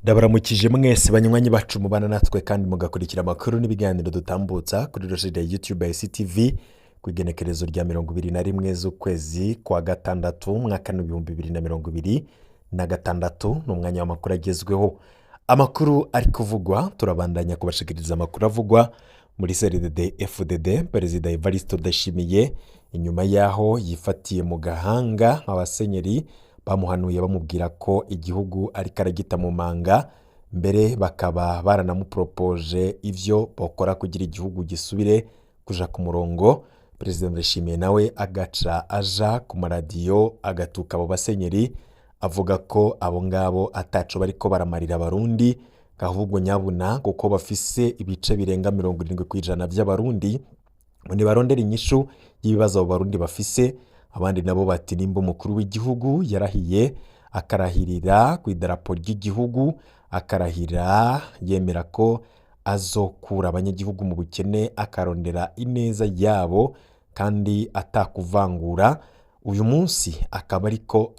Ndabaramukije mwese banywanyi bacu mubana natwe kandi mugakurikira amakuru n'ibiganiro dutambutsa kuri roshide ya YouTube ya CTV ku igenekerezo rya 21 z'ukwezi kwa gatandatu, umwaka w'2026. Ni umwanya w'amakuru agezweho, amakuru ari kuvugwa. Turabandanya kubashikiriza amakuru avugwa muri CNDD FDD. Perezida Evariste Ndayishimiye, inyuma yaho yifatiye mu gahanga abasenyeri bamuhanuye bamubwira ko igihugu ariko aragita mu manga, mbere bakaba baranamuporopoje ivyo bokora kugira igihugu gisubire kuja ku murongo, Perezida Ndayishimiye nawe agaca aja ku maradiyo agatuka abo basenyeri, avuga ko abo ngabo ataco bariko baramarira Abarundi, ahubwo nyabuna kuko bafise ibice birenga 70% vy'Abarundi, ngo nibarondere inyishu y'ibibazo abo Barundi bafise. Abandi nabo bati nimba umukuru w'igihugu yarahiye, akarahirira ku idarapo ry'igihugu, akarahira yemera ko azokura abanyagihugu mu bukene, akarondera ineza yabo kandi atakuvangura, uyu munsi akaba ariko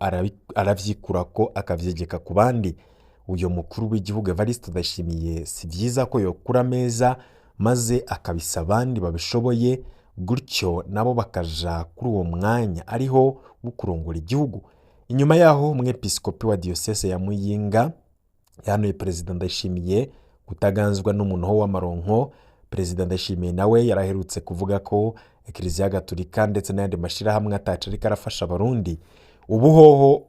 aravyikurako akavyegeka ku bandi, uyo mukuru w'igihugu Evariste Ndayishimiye si vyiza ko yokura ameza maze akabisa abandi babishoboye, gutyo nabo bakaja kuri uwo mwanya ariho wo kurongora igihugu? Inyuma yaho umwepiskopi wa diyosese ya Muyinga yahanuye Perezida Ndayishimiye kutaganzwa n'umunoho w'amaronko, Perezida Ndayishimiye nawe yaraherutse kuvuga ko Ekleziya Gatolika ndetse n'ayandi mashirahamwe ataco ariko arafasha Abarundi. Ubu hoho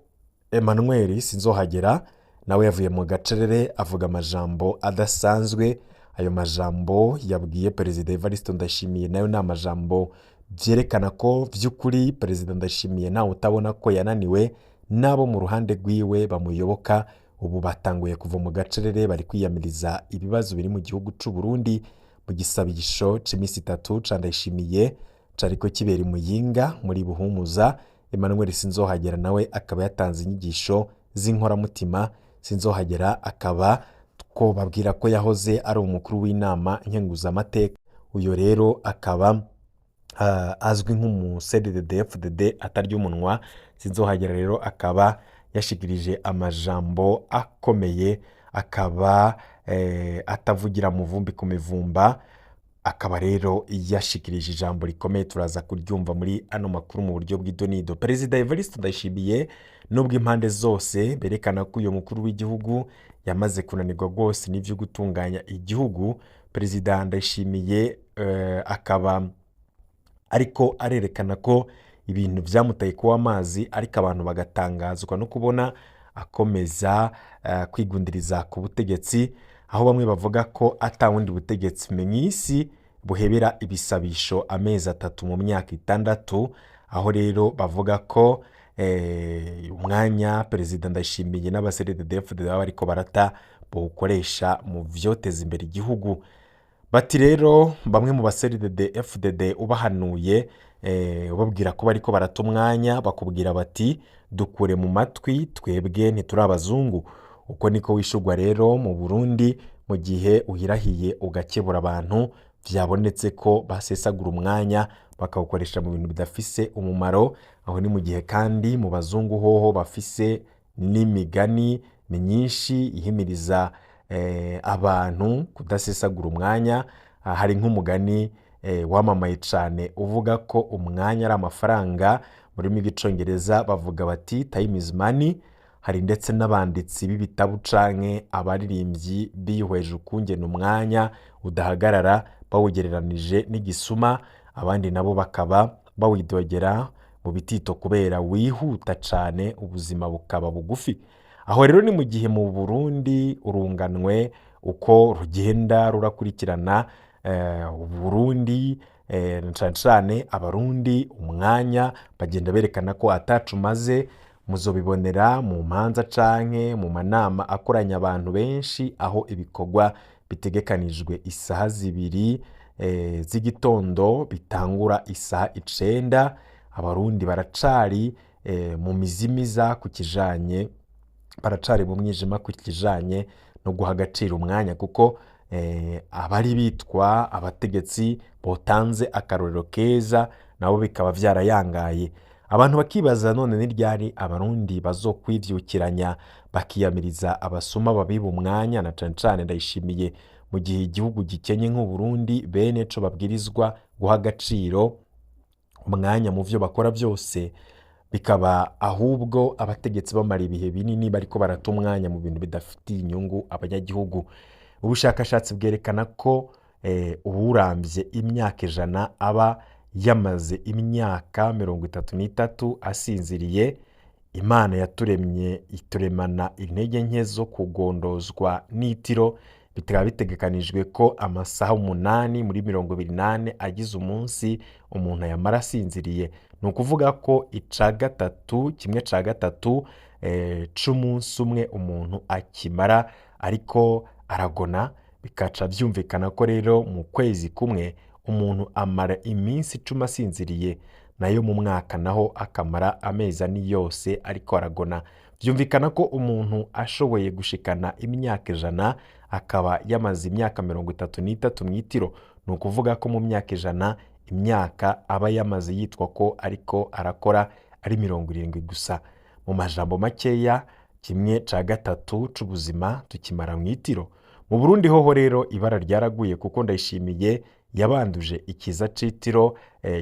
Emmanuel Sinzohagera nawe yavuye mu gacerere avuga amajambo adasanzwe. Ayo majambo yabwiye Perezida Evariste Ndayishimiye nayo ni amajambo vyerekana ko vy'ukuri Perezida Ndayishimiye ntawe utabona ko yananiwe, n'abo mu ruhande rwiwe bamuyoboka ubu batanguye kuva mu gacerere, bari kwiyamiriza ibibazo biri mu gihugu c'u Burundi. Mu gisabisho c'imisi 3 ca Ndayishimiye cariko kibera i Muyinga muri Buhumuza, Emmanuel Sinzohagera nawe akaba yatanze inyigisho z'inkoramutima. Sinzohagera akaba twobabwira ko yahoze ari umukuru w'inama nkenguzamateka. Uyo rero akaba azwi nk'umu CNDD-FDD atarya umunwa. Sinzohagera rero akaba yashikirije amajambo akomeye, akaba atavugira mu vumbi ku mivumba. Akaba rero yashikirije ijambo rikomeye, turaza kuryumva muri ano makuru mu buryo bw'idonido. Perezida Evariste Ndayishimiye, nubwo impande zose berekana ko uyu mukuru w'igihugu yamaze kunanirwa rwose n'ivyo gutunganya igihugu, Perezida Ndayishimiye akaba ariko arerekana ko ibintu vyamutaye kuba amazi, ariko abantu bagatangazwa no kubona akomeza kwigundiriza ku butegetsi, aho bamwe bavuga ko ata bundi butegetsi mw'isi buhebera ibisabisho amezi 3 mu myaka 6. Aho rero bavuga ko umwanya Perezida Ndayishimiye n'aba CNDD-FDD baba bariko barata bawukoresha mu vyoteza imbere igihugu. Bati rero bamwe mu ba CNDD-FDD ubahanuye, ubabwira ko bariko barata umwanya, bakubwira bati dukure mu matwi, twebwe ntituri abazungu. Uko niko wishurwa rero mu Burundi mu gihe uhirahiye ugakebura abantu vyabonetse ko basesagura umwanya bakawukoresha mu bintu bidafise umumaro. Aho ni mu gihe kandi mu bazungu hoho bafise n'imigani myinshi ihimiriza abantu kudasesagura umwanya. Hari nk'umugani wamamaye cane uvuga ko umwanya ari amafaranga, mu rurimi rw'Icongereza bavuga bati "Time is money". Hari ndetse n'abanditsi b'ibitabu canke abaririmbyi bihweje ukungene umwanya udahagarara, bawugereranije n'igisuma, abandi nabo bakaba bawidogera mu bitito kubera wihuta cane, ubuzima bukaba bugufi. Aho rero ni mu gihe mu Burundi urunganwe uko rugenda rurakurikirana, Burundi cane cane Abarundi umwanya bagenda berekana ko ataco umaze. Muzobibonera mu manza canke mu manama akoranya abantu benshi, aho ibikorwa bitegekanijwe isaha 2 z'igitondo bitangura isaha 9. Abarundi baracari mu mizimiza ku kijanye, baracari mu mwijima ku kijanye no guha agaciro umwanya, kuko abari bitwa abategetsi botanze akarorero keza nabo bikaba vyarayangaye. Abantu bakibaza none ni ryari Abarundi bazokwivyukiranya bakiyamiriza abasuma babiba umwanya, na cane cane Ndayishimiye, mu gihe igihugu gikenye nk'Uburundi, bene co babwirizwa guha agaciro umwanya mu vyo bakora byose, bikaba ahubwo abategetsi bamara ibihe binini bariko barata umwanya mu bintu bidafitiye inyungu abanyagihugu. Ubushakashatsi bwerekana ko uwuramvye imyaka 100 aba yamaze imyaka 33 asinziriye. Imana yaturemye ituremana intege nke zo kugondozwa n'itiro. Bikaba bitegekanijwe ko amasaha 8 muri 24 agize umunsi umuntu yamara asinziriye. Ni ukuvuga ko ica gatatu, kimwe ca gatatu c'umunsi umwe umuntu akimara ariko aragona. Bikaca byumvikana ko rero mu kwezi kumwe umuntu amara iminsi 10 asinziriye, nayo mu mwaka naho akamara amezi 4 yose ariko aragona. Byumvikana ko umuntu ashoboye gushikana imyaka 100 akaba yamaze imyaka 33 mu itiro. Ni ukuvuga ko mu myaka 100 imyaka aba yamaze yitwa ko ariko arakora ari 70 gusa. Mu majambo makeya, kimwe ca gatatu c'ubuzima tukimara mu itiro. Mu Burundi hoho rero ibara ryaraguye, kuko Ndayishimiye yabanduje ikiza c'itiro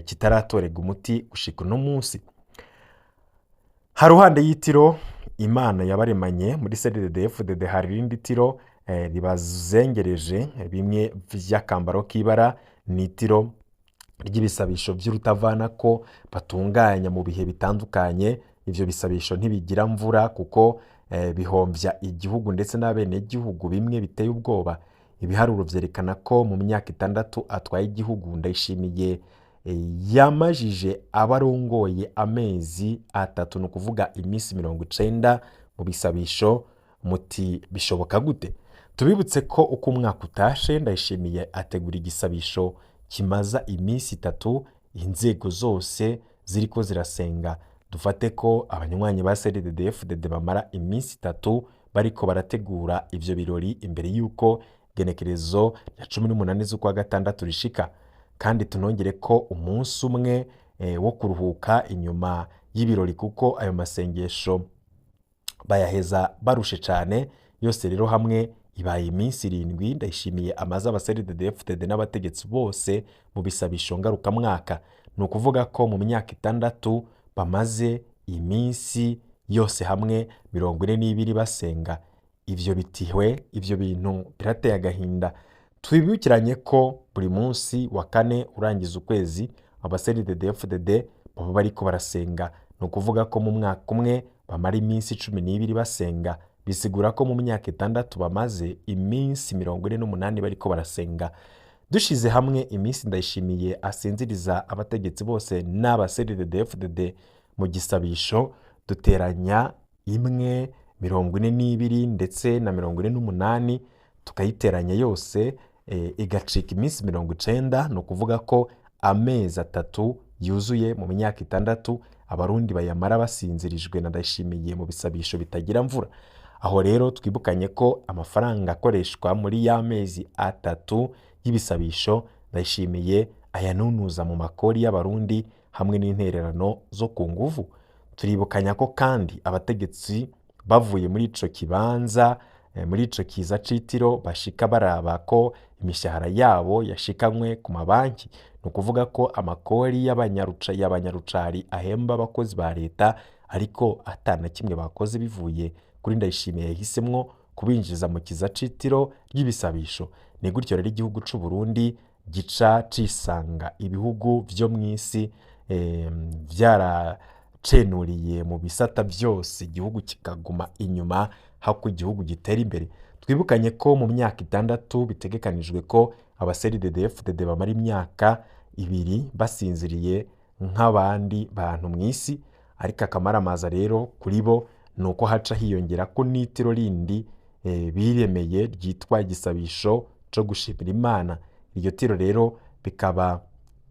kitaratorega umuti gushika uno munsi. Haruhande y'itiro Imana yabaremanye muri CNDD-FDD, hari irindi tiro ribazengereje bimwe vy'akambaro k'ibara, ni itiro ry'ibisabisho vy'urutavana ko batunganya mu bihe bitandukanye. Ivyo bisabisho ntibigira mvura kuko bihomvya igihugu ndetse n'abenegihugu bimwe biteye ubwoba. Ibiharuro vyerekana ko mu myaka 6 atwaye igihugu, Ndayishimiye yamajije abarongoye amezi 3, ni ukuvuga iminsi 90 mu bisabisho. Muti bishoboka gute? Tubibutse ko uko umwaka utashe Ndayishimiye ategura igisabisho kimaza iminsi 3, inzego zose ziriko zirasenga. Dufate ko abanywanyi ba CNDD-FDD bamara iminsi 3 bariko barategura ivyo birori imbere y'uko genekerezo ya 18 z'ukwa gatandatu rishika. Kandi tunongere ko umunsi umwe wo kuruhuka inyuma y'ibirori, kuko ayo masengesho bayaheza barushe cane. Yose rero hamwe ibaye iminsi 7 Ndayishimiye amaze aba CNDD-FDD n'abategetsi bose mu bisabisho ngarukamwaka. Ni ukuvuga ko mu myaka 6 bamaze iminsi yose hamwe 42 basenga. Ivyo bitihwe, ivyo bintu birateye agahinda. Twibukiranye ko buri munsi wa kane urangiza ukwezi aba CNDD-FDD baba bariko barasenga. Ni ukuvuga ko mu mwaka umwe bamara iminsi 12 basenga. Bisigura ko mu myaka 6 bamaze iminsi 48 bariko barasenga. Dushize hamwe iminsi Ndayishimiye asinziriza abategetsi bose n'aba CNDD-FDD mu gisabisho, duteranya imwe 42 ndetse na 48, tukayiteranya yose igacika iminsi 90. Ni ukuvuga ko amezi 3 yuzuye mu myaka 6 Abarundi bayamara basinzirijwe na Ndayishimiye mu bisabisho bitagira mvura. Aho rero twibukanye ko amafaranga akoreshwa muri ya mezi 3 y'ibisabisho Ndayishimiye ayanunuza mu makori y'Abarundi hamwe n'intererano zo ku nguvu. Turibukanya ko kandi abategetsi bavuye muri ico kibanza, muri ico kiza c'itiro, bashika baraba ko imishahara yabo yashikanywe ku mabanki. Ni ukuvuga ko amakori y'abanyarucari ahemba abakozi ba leta, ariko atana kimwe bakoze bivuye kuri Ndayishimiye yahisemwo kubinjiza mu kiza c'itiro ry'ibisabisho. Ni gutyo rero igihugu c'u Burundi gica cisanga ibihugu vyo mw'isi vyaracenuriye mu bisata byose, igihugu kikaguma inyuma hako igihugu gitera imbere. Twibukanye ko mu myaka 6 bitegekanijwe ko aba CNDD-FDD bamara imyaka 2 basinziriye nk'abandi bantu mw'isi. Ariko akamaramaza rero kuri bo ni uko haca hiyongera ko n'itiro rindi biremeye ryitwa igisabisho co gushimira Imana. Iryo tiro rero bikaba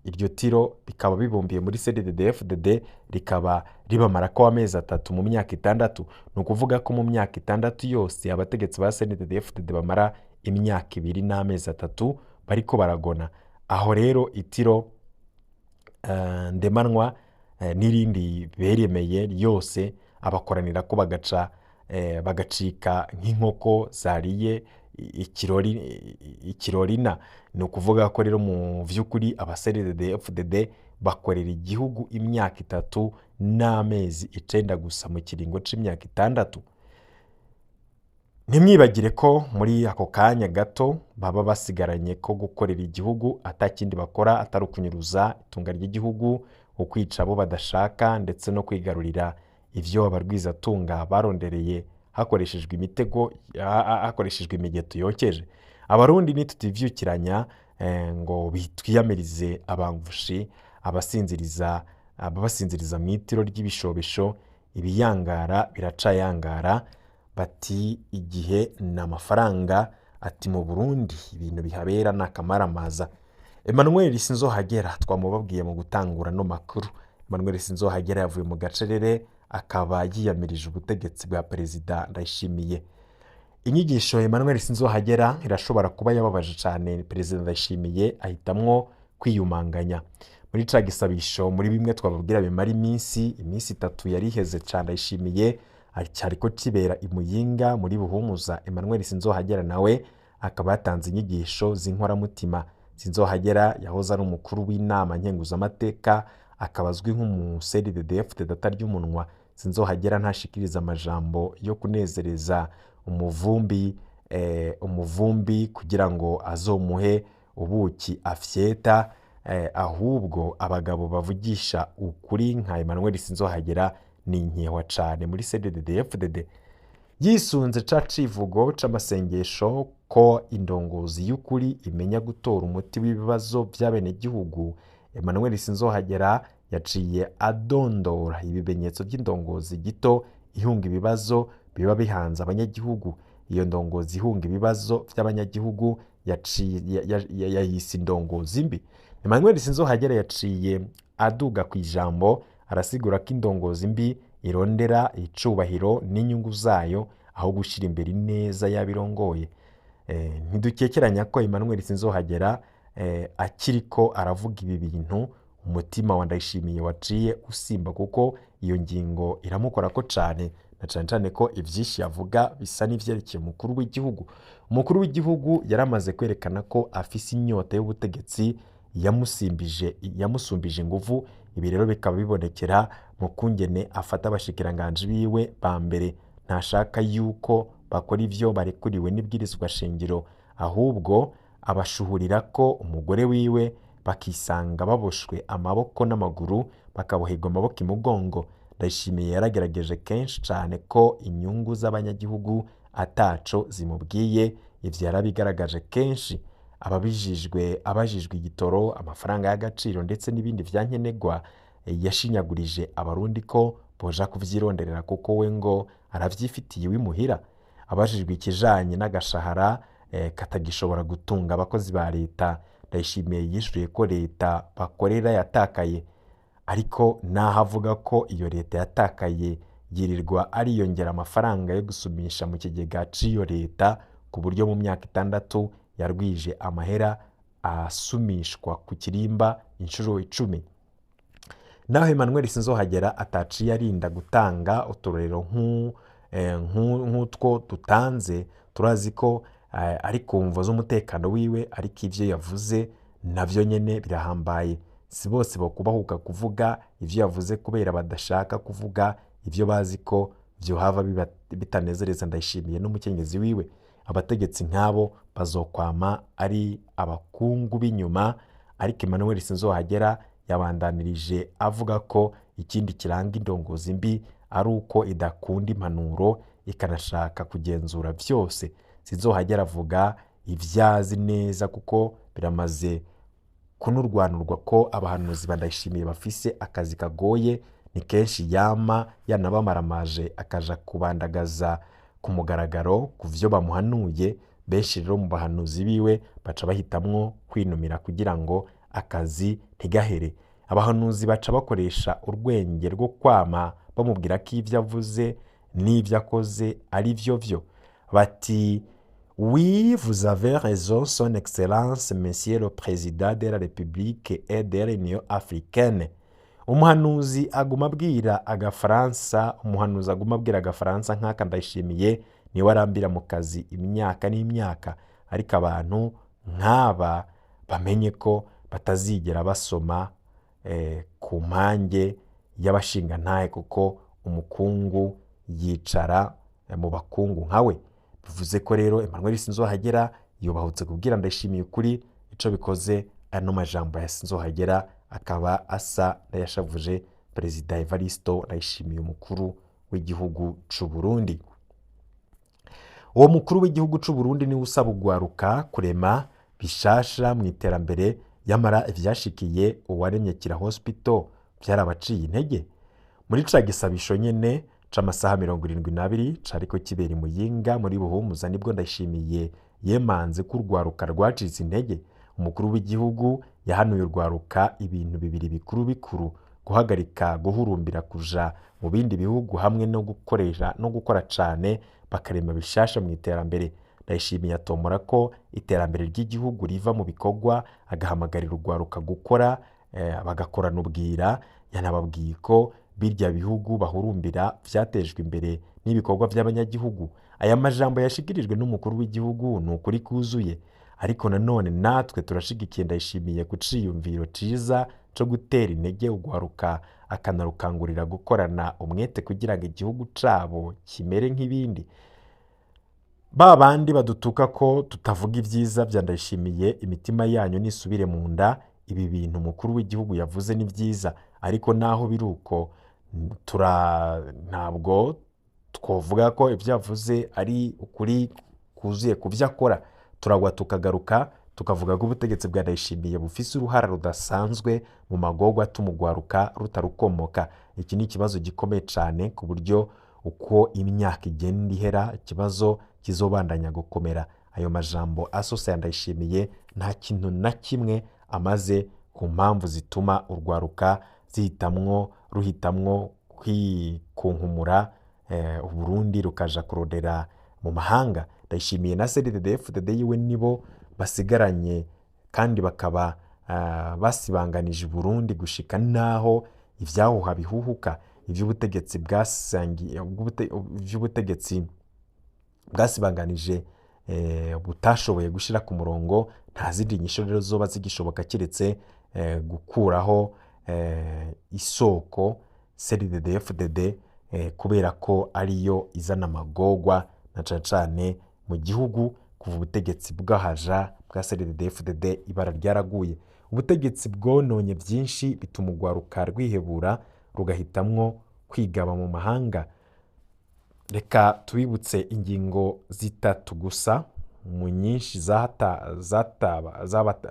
iryo tiro bikaba bibumbiye muri CNDD-FDD, rikaba ribamara ko amezi 3 mu myaka 6. Ni ukuvuga ko mu myaka 6 yose abategetsi ba CNDD-FDD bamara imyaka 2 n'amezi 3 bariko baragona. Aho rero itiro ndemanwa n'irindi beremeye ryose abakoranira ko bagaca bagacika nk'inkoko zariye ikirori ikirorina. Ni ukuvuga ko rero mu vy'ukuri aba CNDD FDD bakorera igihugu imyaka 3 n'amezi 9 gusa mu kiringo c'imyaka 6. Ntimwibagire ko muri ako kanya gato baba basigaranye ko gukorera igihugu atakindi bakora atari ukunyuruza itunga ry'igihugu, ukwica abo badashaka, ndetse no kwigarurira ivyo abarwizatunga barondereye hakoreshejwe imitego, hakoreshejwe imigeto yokeje. Abarundi nitutivyukiranya ngo bitwiyamirize abamvushi abasinziriza, ababasinziriza mu itiro ry'ibishobisho, ibiyangara biracayangara. Bati igihe ni amafaranga. Ati mu Burundi ibintu bihabera ni akamaramaza. Emmanuel Sinzohagera twamubabwiye mu gutangura no makuru. Emmanuel Sinzohagera yavuye mu gacerere, akaba yiyamirije ubutegetsi bwa Perezida Ndayishimiye. Inyigisho Emmanuel Sinzohagera irashobora kuba yababaje cyane Perezida Ndayishimiye, ahitamwo kwiyumanganya muri ca gisabisho, muri bimwe twababwira bimara iminsi 3 yari iheze cyane. Ndayishimiye cyariko kibera i Muyinga muri Buhumuza. Emmanuel Sinzohagera nawe akaba yatanze inyigisho z'inkoramutima. Sinzohagera yahoze ari umukuru w'inama nkenguzamateka, akaba azwi nk'umu CNDD-FDD atarya umunwa. Sinzohagera ntashikiriza amajambo yo kunezereza umuvumbi kugira ngo azomuhe ubuki afyeta, ahubwo abagabo bavugisha ukuri nka Emmanuel Sinzohagera ni inkehwa cane muri CNDD-FDD. Yisunze ca civugo c'amasengesho ko indongozi y'ukuri imenya gutora umuti w'ibibazo by'abenegihugu, Emmanuel Sinzohagera yaciye adondora ibimenyetso by'indongozi gito ihunga ibibazo biba bihanze abanyagihugu. Iyo ndongozi ihunga ibibazo by'abanyagihugu yayise indongozi mbi. Emmanuel Sinzohagera yaciye aduga ku ijambo, arasigura ko indongozi mbi irondera icubahiro n'inyungu zayo aho gushyira imbere ineza y'abirongoye. Ntidukekeranya ko Emmanuel Sinzohagera akiriko aravuga ibi bintu, umutima wa Ndayishimiye waciye usimba, kuko iyo ngingo iramukorako cane, na cane cane ko ivyinshi yavuga bisa n'ivyerekeye umukuru w'igihugu. Umukuru w'igihugu yaramaze kwerekana ko afise inyota y'ubutegetsi yamusimbije, yamusumbije inguvu. Ibi rero bikaba bibonekera mu kungene afata abashikiranganji biwe ba mbere. Ntashaka yuko bakora ivyo barekuriwe n'ibwirizwa shingiro, ahubwo abashuhurira ko umugore wiwe, bakisanga baboshwe amaboko n'amaguru, bakaboherwa amaboko imugongo. Ndayishimiye yaragerageje kenshi cyane ko inyungu z'abanyagihugu ataco zimubwiye. Ivyo yarabigaragaje kenshi ababijijwe, abajijwe igitoro, amafaranga y'agaciro ndetse n'ibindi vyankenerwa. Yashinyagurije Abarundi ko boja kuvyironderera kuko we ngo aravyifitiye iwimuhira. Abajijwe ikijanye n'agashahara katagishobora gutunga abakozi ba leta, Ndayishimiye yishuye ko leta bakorera yatakaye. Ariko naho avuga ko iyo leta yatakaye, yirirwa ariyongera amafaranga yo gusumisha mu kigega c'iyo leta, ku buryo mu myaka 6 yarwije amahera asumishwa ku kirimba inshuro 10. Naho Emmanuel Sinzohagera ataciye arinda gutanga uturorero nk'utwo dutanze, turazi ko ari ku mvo z'umutekano wiwe, ariko ivyo yavuze navyo nyene birahambaye. Si bose bokubahuka kuvuga ivyo yavuze kubera badashaka kuvuga ivyo bazi ko vyohava bitanezereza Ndayishimiye n'umukenyezi wiwe. Abategetsi nk'abo bazokwama ari abakungu b'inyuma. Ariko Emmanuel Sinzohagera yabandanirije avuga ko ikindi kiranga indongozi mbi ari uko idakunda impanuro, ikanashaka kugenzura vyose. Sinzohagera avuga ivyazi neza, kuko biramaze kunurwanurwa ko abahanuzi ba Ndayishimiye bafise akazi kagoye. Ni kenshi yama yanabamaramaje, akaja kubandagaza ku mugaragaro ku vyo bamuhanuye. Benshi rero mu bahanuzi biwe baca bahitamwo kwinumira kugira ngo akazi ntigahere. Abahanuzi baca bakoresha urwenge rwo kwama bamubwira ko ivyo avuze n'ivyo akoze ari vyo vyo. Bati: "Oui, vous avez raison, son excellence monsieur le président de la République et de l'Union africaine." Umuhanuzi aguma abwira agafaransa, umuhanuzi aguma abwira agafaransa nk'aka Ndayishimiye niwe arambira mu kazi imyaka n'imyaka, ariko abantu nk'aba bamenye ko batazigera basoma ku mpange y'abashingantahe, kuko umukungu yicara mu bakungu nkawe. Bivuze ko rero Emmanuel Sinzohagera yubahutse kubwira Ndayishimiye ukuri. Ico bikoze, ano majambo ya Sinzohagera akaba asa n'ayashavuje Perezida Evaristo Ndayishimiye, umukuru w'igihugu c'u Burundi. Uwo mukuru w'igihugu c'u Burundi niwe usaba ugwaruka kurema bishasha mu iterambere, yamara ivyashikiye uwaremye Kira Hospital vyarabaciye intege. Muri ca gisabisho nyene c'amasaha 72 cariko kibera i Muyinga muri Buhumuza, nibwo Ndayishimiye yemanze ko urwaruka rwacitse intege. Umukuru w'igihugu yahanuye urwaruka ibintu bibiri bikuru bikuru: guhagarika guhurumbira kuja mu bindi bihugu, hamwe no gukoresha no gukora cane bakarema bishasha mu iterambere. Ndayishimiye atomora ko iterambere ry'igihugu riva mu bikorwa, agahamagarira urwaruka gukora, bagakorana ubwira. Yanababwiye ko birya bihugu bahurumbira vyatejwe imbere n'ibikorwa by'abanyagihugu. Aya majambo yashikirijwe n'umukuru w'igihugu ni ukuri kuzuye, ariko nanone natwe turashigikiye Ndayishimiye ku ciyumviro ciza co gutera intege ugwaruka, akanarukangurira gukorana umwete kugira ngo igihugu cabo kimere nk'ibindi. Ba bandi badutuka ko tutavuga ibyiza bya Ndayishimiye, imitima yanyu nisubire mu nda. Ibi bintu umukuru w'igihugu yavuze ni byiza, ariko naho biri uko, tura ntabwo twovuga ko ibyo yavuze ari ukuri kuzuye ku byo akora. Turagwa tukagaruka tukavuga ko ubutegetsi bwa Ndayishimiye bufise uruhara rudasanzwe mu magorwa atuma urwaruka rutarukomoka. Iki ni ikibazo gikomeye cyane, ku buryo uko imyaka igenda ihera ikibazo kizobandanya gukomera. Ayo majambo asosa ya Ndayishimiye nta kintu na kimwe amaze ku mpamvu zituma urwaruka zihitamwo ruhitamwo kwikunkumura Uburundi rukaja kurondera mu mahanga. Ndayishimiye na CNDD-FDD yiwe nibo basigaranye kandi bakaba basibanganije Burundi gushika naho ivyahuha bihuhuka. Ivy'ubutegetsi bwasangiye, ivy'ubutegetsi bwasibanganije butashoboye gushira ku murongo, nta zindi nyisho rero zoba zigishoboka kiretse gukuraho isoko CNDD-FDD, kubera ko ariyo izana amagorwa na cane cane mu gihugu. Kuva ubutegetsi bwahaja bwa CNDD-FDD, ibara ryaraguye. Ubutegetsi bwononye byinshi, bituma urwaruka rwihebura rugahitamwo kwigaba mu mahanga. Reka tubibutse ingingo zitatu gusa mu nyinshi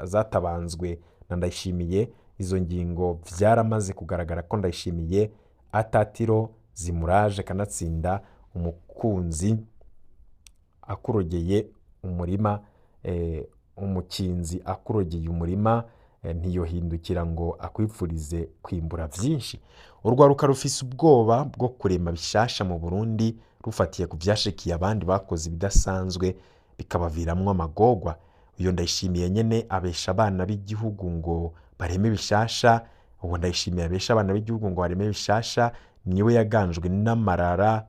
zatabanzwe na Ndayishimiye. Izo ngingo byaramaze kugaragara ko Ndayishimiye atatiro zimuraje. Kanatsinda umukunzi akurogeye umurima, umukinzi akurogeye umurima, ntiyohindukira ngo akwifurize kwimbura byinshi. Urwaruka rufise ubwoba bwo kurema bishasha mu Burundi, rufatiye ku byashikiye abandi bakoze ibidasanzwe bikabaviramwo amagorwa. Uyo Ndayishimiye nyene abesha abana b'igihugu ngo bareme bishasha. Uwo Ndayishimiye abesha abana b'igihugu ngo bareme bishasha niwe yaganjwe n'amarara,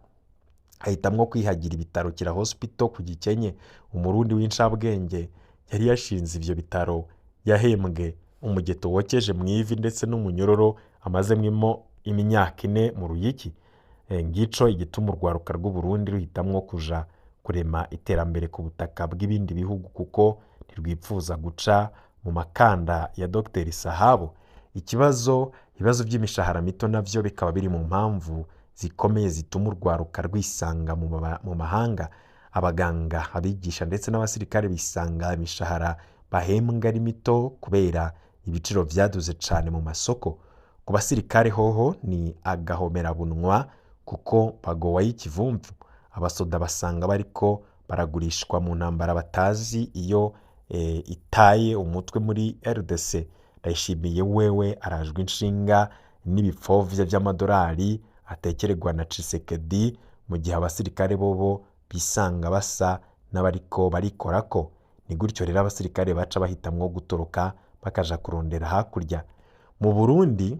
ahitamwo kwihagira ibitaro Kira Hospital ku Gikenye. Umurundi w'incabwenge yari yashinze ivyo bitaro yahembwe umugeto wokeje mu ivi ndetse n'umunyororo amazemwo imyaka 4 mu Ruyiki. Ngico igituma urwaruka rw'u Burundi ruhitamwo kuja kurema iterambere ku butaka bw'ibindi bihugu, kuko ntirwipfuza guca mu makanda ya Dr Sahabo. Ibibazo by'imishahara mito navyo bikaba biri mu mpamvu zikomeye zituma urwaruka rwisanga mu mahanga. Abaganga, abigisha ndetse n'abasirikare bisanga imishahara bahembwa ari mito kubera ibiciro vyaduze cane mu masoko. Ku basirikare hoho ni agahomerabunwa, kuko bagowa y'ikivumvu. Abasoda basanga bariko baragurishwa mu ntambara batazi iyo itaye umutwe muri RDC. Ndayishimiye wewe arajwe inshinga n'ibipfovya vy'amadolari atekererwa na Tshisekedi, mu gihe abasirikare bobo bisanga basa n'abariko barikorako. Ni gutyo rero abasirikare baca bahitamwo gutoroka bakaja kurondera hakurya. Mu Burundi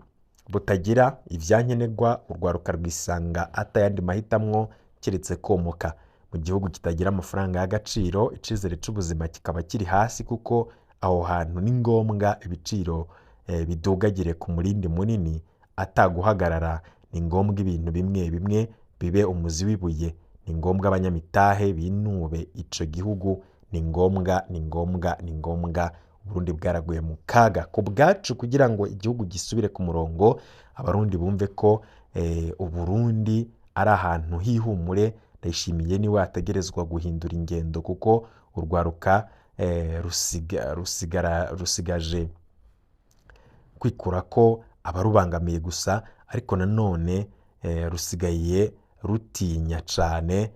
Butagira ivyankenerwa, urwaruka rwisanga atayandi mahitamwo keretse komoka. Mu gihugu kitagira amafaranga y'agaciro, icizere c'ubuzima kikaba kiri hasi, kuko aho hantu ni ngombwa ibiciro bidugagire ku murindi munini ataguhagarara. Ni ngombwa ibintu bimwe bimwe bibe umuzi w'ibuye. Ni ngombwa abanyamitahe binube ico gihugu. Ni ngombwa, ni ngombwa, ni ngombwa. Uburundi bwaraguye mu kaga. Ku bwacu, kugira ngo igihugu gisubire ku murongo, Abarundi bumve ko Uburundi ari ahantu h'ihumure, Ndayishimiye niwe ategerezwa guhindura ingendo, kuko urwaruka rusigaje kwikura ko abarubangamiye gusa, ariko nanone rusigaye rutinya cane.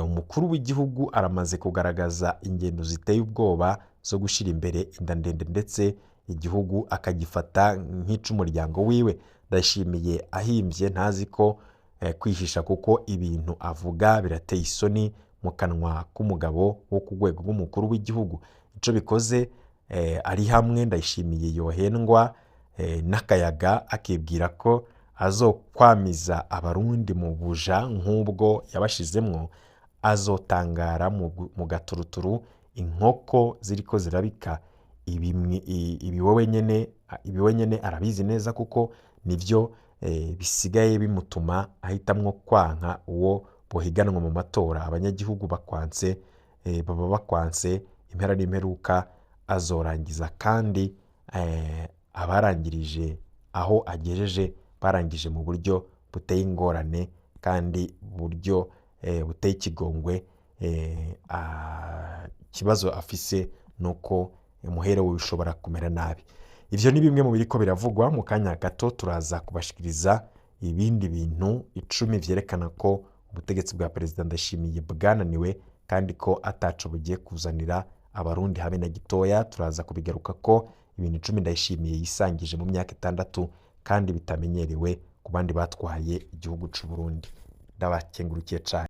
Umukuru w'igihugu aramaze kugaragaza ingendo ziteye ubwoba zo gushira imbere inda ndende, ndetse igihugu akagifata nk'ic'umuryango wiwe. Ndayishimiye ahimvye ntazi ko kwihisha, kuko ibintu avuga birateye isoni mu kanwa k'umugabo wo ku rwego rw'umukuru w'igihugu. Ico bikoze ari hamwe Ndayishimiye yohendwa n'akayaga, akibwira ko azokwamiza Abarundi mu buja nk'ubwo yabashizemwo, azotangara mu gaturuturu inkoko ziriko zirabika. Ibi wenyene arabizi neza, kuko nivyo bisigaye bimutuma ahitamwo kwanka uwo bohiganwa mu matora. Abanyagihugu bakwanse, baba bakwanse impera n'imperuka. Azorangiza kandi abarangirije aho agejeje barangije mu buryo buteye ingorane kandi buryo buteye ikigongwe. Ikibazo afise nuko umuhero we ushobora kumera nabi. Ivyo ni bimwe mu biriko biravugwa. Mu kanya gato turaza kubashikiriza ibindi bintu 10 vyerekana ko ubutegetsi bwa Perezida Ndayishimiye bwananiwe kandi ko ataco bugiye kuzanira Abarundi habe na gitoya. Turaza kubigaruka ko ibintu 10 Ndayishimiye yisangije mu myaka 6 kandi bitamenyerewe ku bandi batwaye igihugu c'u Burundi. Ndabakengurukiye cane.